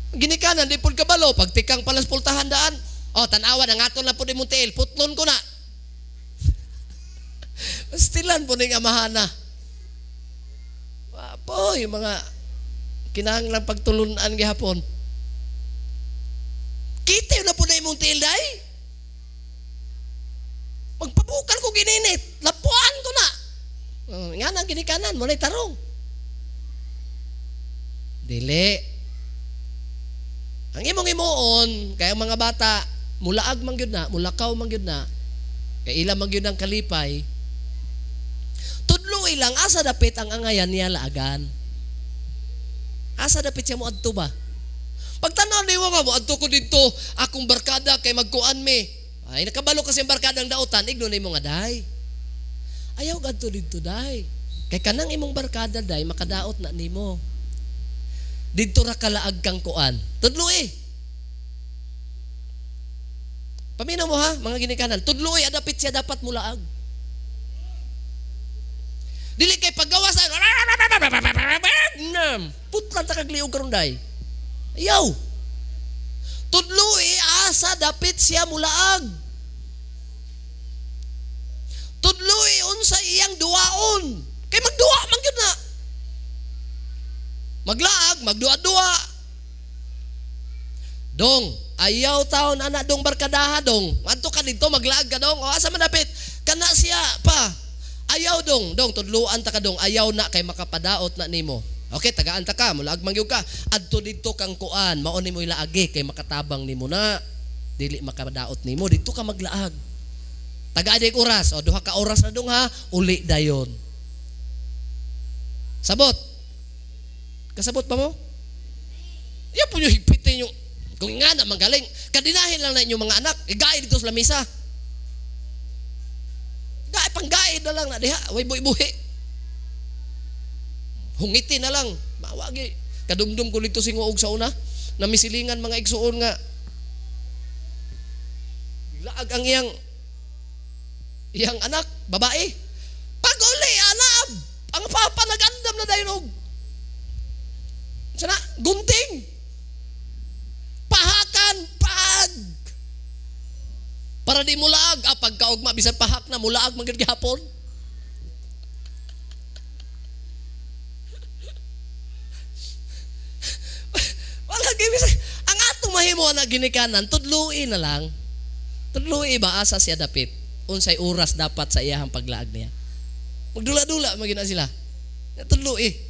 Ginikanan, di pud kabalo, pagtikang palas pultahan daan. O, tanawa, nangaton na pud imong tiil, putlon ko na. Stilan po ning amahana. Po, yung mga kinahanglang pagtulunan gihapon. Kita na po na imong tiil, day. Magpabukal ko gininit, lapuan ko na. Nga nang ginikanan, walay tarong. Dili. Ang imong imuon, kaya ang mga bata, mulaag man gyud na, mulakaw man gyud na, kay ila man gyud ang kalipay. Tudloy lang, asa dapit ang angayan niya laagan. Asa dapit siya moadto ba? Pagtanaw niyo nga, moadto ko didto, akong barkada kay magkuan mi. Ay, nakabalo kasi ang barkada ang dautan, igno na imo nga day. Ayaw gadto didto day. Kay kanang imong barkada day, makadaot na nimo. Didto ra kalaag kang kuan. Tudloy. Paminaw mo ha, mga ginikanan. Tudloy, adapit siya dapat mulaag. Dili kay paggawas ay putlan ta kag liog karon day. Ayaw. Tudloy asa dapit siya mulaag. Tudloy unsa iyang duwaon. Kay magduwa man gyud na. Maglaag, magduwa-duwa. Dong, ayaw taon ana dong barkadaha dong. Adto ka didto maglaag ka dong. O asa man dapit? Kana siya pa. Ayaw dong, dong tudluan ta ka dong. Ayaw na kay makapadaot na nimo. Okay, tagaan ta ka, mulaag man gyud ka. Adto didto kang kuan, mao nimo ilaagi kay makatabang nimo na. Dili makadaot nimo, didto ka maglaag. Tagaan dig oras, o 2 ka oras na dong ha, uli dayon. Sabot. Kasabot pa mo? Iya po nyo higpitin yung kung nga na magaling, kadinahin lang na inyong mga anak, igay dito sa lamisa. Gay, panggaid na lang na diha, way buhi-buhi. Hungiti na lang, mawagi. Kadumdum ko dito singuog sa una, namisilingan mga igsuon nga. Laag ang iyang anak, babae. Pag uli, alab, ang papa nag-andam na dayon og. Sana, gunting. Pahakan, pag. Para di mulaag, pagkaugma, bisan pahak na, mulaag man gyud gihapon. Wala gyud bisan. Ang atong mahimo na ginikanan, tudloi na lang. Tudloi ba asa siya dapit? Unsay oras dapat sa iyahang paglaag niya? Magdula-dula man gyud na sila. Tudloi.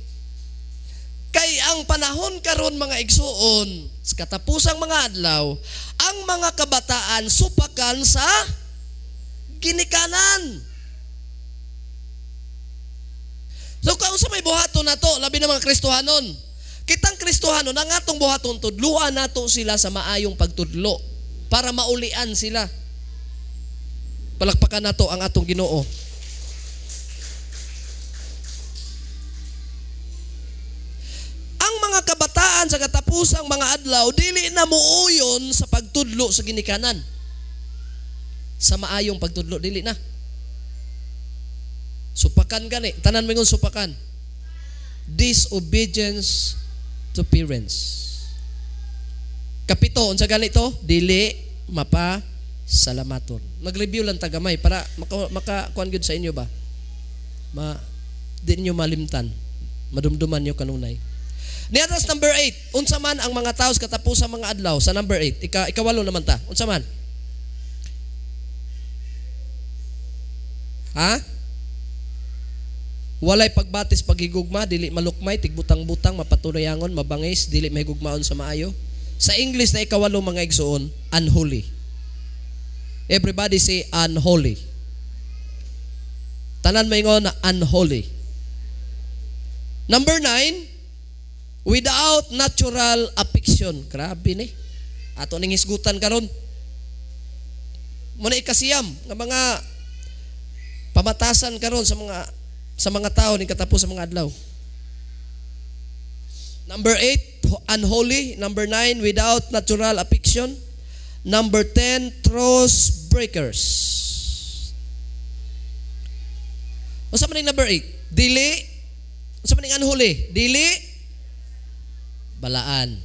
Kay ang panahon karon mga igsuon, sa katapusang mga adlaw, ang mga kabataan supakan sa ginikanan. So kung sa may buhaton nato, labi na mga Kristohanon. Kitang Kristohanon, ang atong buhaton, tudluan nato sila sa maayong pagtudlo para maulian sila. Palakpakan nato ang atong Ginoo. Ang mga kabataan sa katapusang mga adlaw dili na muuyon sa pagtudlo sa ginikanan. Sa maayong pagtudlo dili na. Supakan gani, tanan mingon supakan. Disobedience to parents. Kapito, unsa gani to? Dili mapasalamaton. Mag-review lang ta gamay para maka kuan gyud sa inyo ba? Di niyo malimtan. Madumduman niyo kanunay. Niatas number 8, unsa man ang mga tao sa katapusang mga adlaw sa number 8, ikawalo naman ta. Unsa man? Ha? Walay pagbatis paghigugma, dili malukmay, tigbutang-butang, mapatunayangon, mabangis, dili mahigugmaon sa maayo. Sa English na ikawalo mga igsuon, unholy. Everybody say unholy. Tanan maingon na unholy. Number 9, without natural affection. Grabe ni. Ato ning hisgutan karon. Muna ikasiyam nga mga pamatasan karon sa mga tao ning katapos sa mga adlaw. Number 8, unholy. Number 9, without natural affection. Number 10, trust breakers. Unsa man ning number 8? Dili. Unsa man ning unholy? Dili balaan.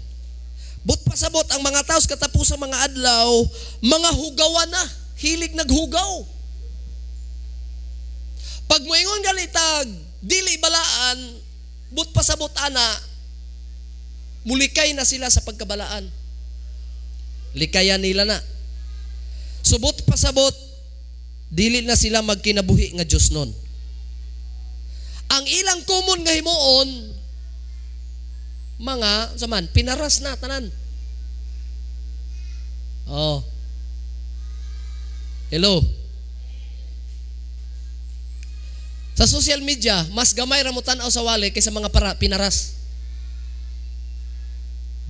But pasabot ang mga tao sa katapusang mga adlaw, mga hugawan na, hilig naghugaw. Pag moingon galitag, dili balaan, but pasabot ana, mulikay na sila sa pagkabalaan. Likayan nila na. Subot pasabot, dili na sila magkinabuhi nga Diyos nun. Ang ilang common nga himuon, mga, saman, pinaras na, tanan. Oh. Hello. Sa social media, mas gamay ra mo tan-aw sa wali kaysa mga pinaras.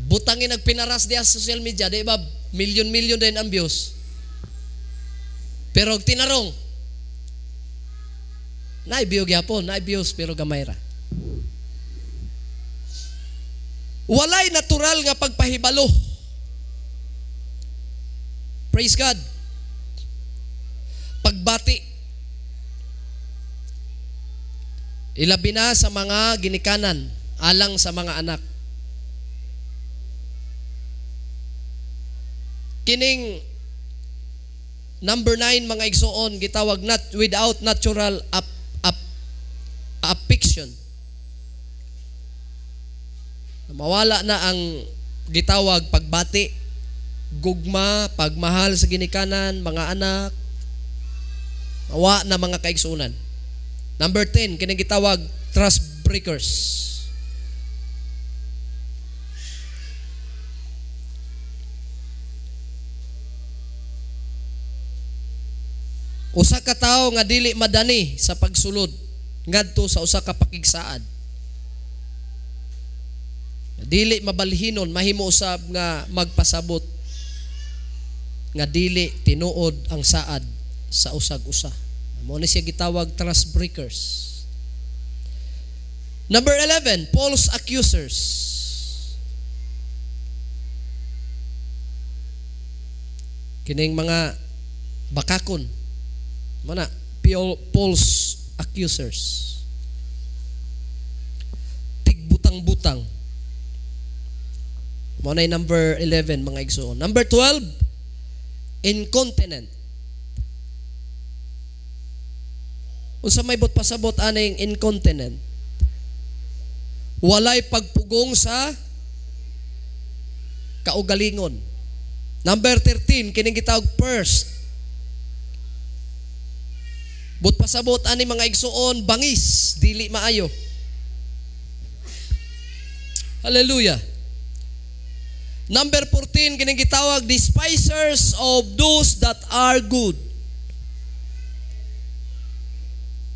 Butangin nagpinaras diya sa social media, di ba? Milyon-milyon din ang views. Pero og tinarong, naay view gyapon, naay views pero gamay ra. Walay natural nga pagpahibalo. Praise God. Pagbati. Ilabi na sa mga ginikanan, alang sa mga anak. Kining Number 9, mga igsoon, gitawag not without natural affection. Mawala na ang gitawag pagbati, gugma, pagmahal sa ginikanan, mga anak. Mawa na, mga kaigsuonan. Number 10, kining gitawag trust breakers. Usa ka tawo nga dili madani sa pagsulod ngadto sa usa ka pakigsaad. Dili mabalhinon, mahimo usab nga magpasabot nga dili tinuod ang saad sa usag usa. Mao ni siya gitawag trust breakers. Number 11, false accusers. Kining mga bakakon. Mana, false accusers. Tigbutang-butang. Mao na number 11, mga igsoon. Number 12, incontinent. Unsa may buot pasabot aning incontinent? Walay pagpugong sa kaugalingon. Number 13, kining gitawag first. Buot pasabot ani, mga igsoon, bangis, dili maayo. Hallelujah. Number 14, kining gitawag despisers of those that are good.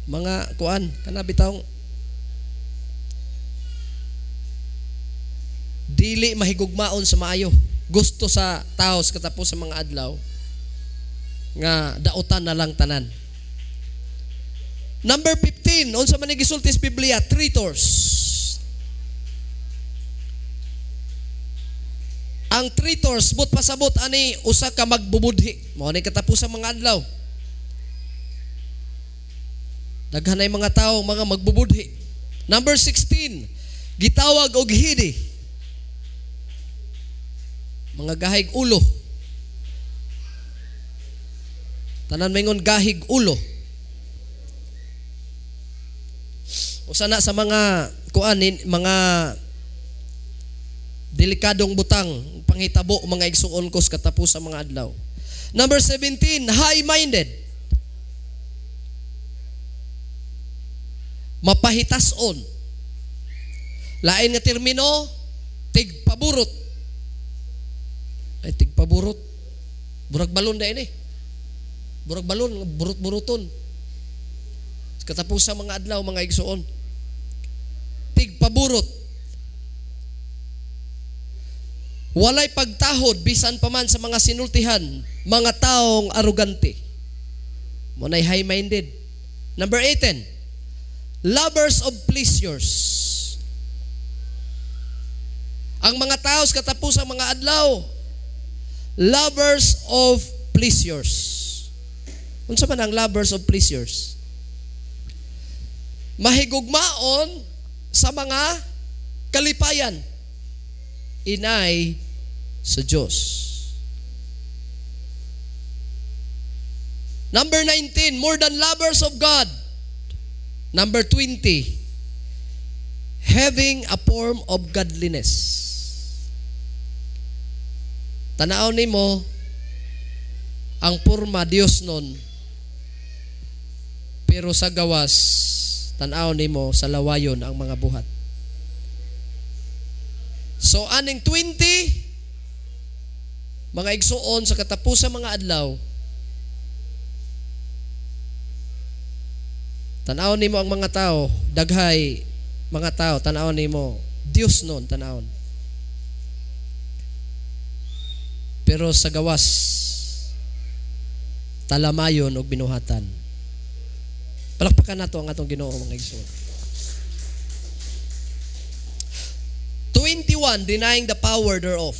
Mga kuan, kana bitawng dili mahigugmaon sa maayo. Gusto sa tao sa katapos sa mga adlaw nga dautan na lang tanan. Number 15, unsa man ni gisulti sa Biblia? Traitors. Ang traitors, buot pasabot ani usa ka magbubudhi. Mao ni katapos sa mga adlaw. Daghan ay mga tao mga magbubudhi. Number 16, gitawag og heady. Mga gahig ulo. Tanan maingon, "Gahig ulo." Usa na sa mga kuan, mga delikadong butang panghitabo, mga igsuon ko, sa katapos sa mga adlaw. Number 17, high-minded. Mapahitason. Lain nga termino, tigpaburot. Ay, tigpaburot. Burag balon na ini. Burag balon, burot-buruton. Sa katapos sa mga adlaw, mga igsuon. Tigpaburot. Walay pagtahod bisan pa man sa mga sinultihan, mga taong arugante. Mao nay high-minded. Number 18, lovers of pleasures. Ang mga tao sa katapusang mga adlaw, lovers of pleasures. Unsa man ang lovers of pleasures? Mahigugmaon sa mga kalipayan. Inay sa Diyos. Number 19, more than lovers of God. Number 20, having a form of godliness. Tanaw nimo ang porma Dios nun, pero sa gawas, tanaw nimo sa lawayon ang mga buhat. So aning 20, mga igsuon, sa katapusan mga adlaw, tanaw nimo ang mga tao, daghay mga tao, tanaw nimo Dios nun, tanawon. Pero sa gawas, talamayon og binuhatan. Palakpakan nato ang atong Ginoo, mga igsoon. 21, denying the power thereof.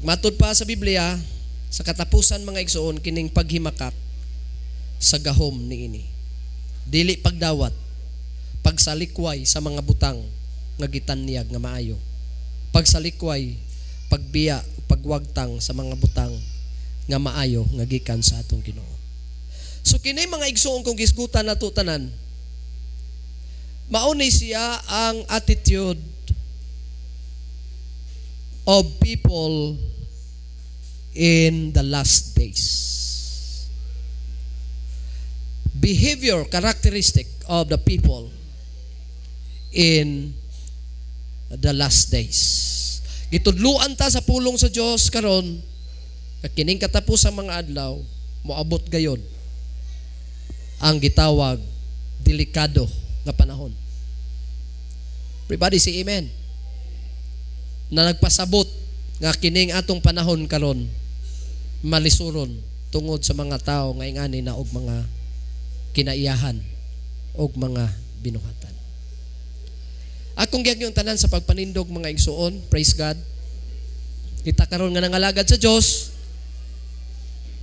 Matud pa sa Biblia, sa katapusan, mga igsoon, kining paghimakak sa gahom niini. Dili pagdawat, pagsalikway sa mga butang nga gitanyag nga maayo. Pagsalikway, pagbiya, pagwagtang sa mga butang Nga maayo nga gikan sa atong Ginoo. So kini, mga igsuon, kung gisgutan nato tanan, mao ni siya ang attitude of people in the last days. Behavior characteristic of the people in the last days. Gitudluan ta sa pulong sa Dios karon nga kining katapusang mga adlaw, moabot gayon ang gitawag delikado nga panahon. Everybody say amen. Na nagpasabot nga kining atong panahon karon malisuron tungod sa mga tao nga ingani na og mga kinaiyahan og mga binuhatan. Akong gihangyo tanan sa pagpanindog, mga igsuon, praise God. Kita karon nga nangalagad sa Dios,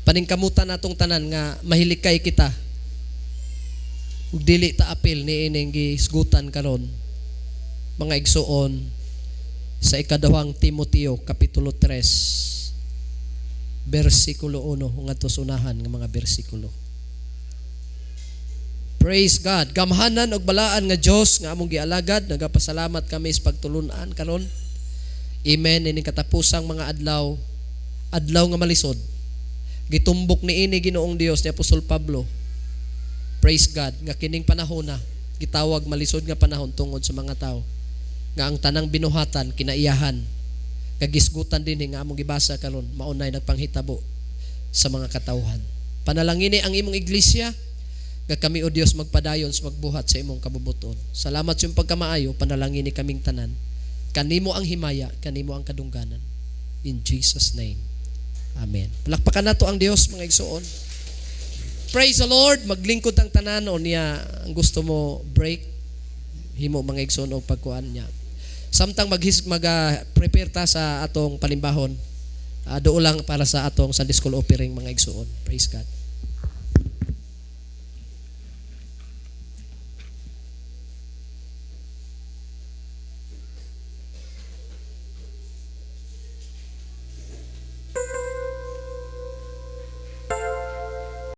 paningkamutan natong tanan nga mahilikay kita ug dili ta apil ni ining gisgutan karon, mga igsuon, sa Ikaduhang Timoteo kapitulo 3 bersikulo 1 ngadto sa unahan nga mga bersikulo. Praise God. Gamhanan og balaan nga Dios nga among gialagad, nagapasalamat kami sa pagtulunan karon. Amen. Ining katapusang mga adlaw, adlaw nga malisod. Gitumbok ni ini Ginoong Dios ni Apostol Pablo. Praise God nga kining panahon na gitawag malisod nga panahon tungod sa mga tao nga ang tanang binuhatan kinaiyahan nga gisgutan dinhi nga among gibasa karon maunay nagpanghitabo sa mga katawhan. Panalangini ang imong iglesia nga kami, O Dios, magpadayon sa magbuhat sa imong kabubuton. Salamat sa imong pagkamaayo, panalangini kaming tanan. Kanimo ang himaya, kanimo ang kadungganan. In Jesus' name. Amen. Palakpakan nato ang Dios, mga igsuon. Praise the Lord. Maglingkod ang tanan o niya ang gusto mo break, himo, mga igsuon, og pagkuan niya. Samtang mag prepare ta sa atong palimbahon, duol lang para sa atong Sunday School offering, mga igsuon. Praise God.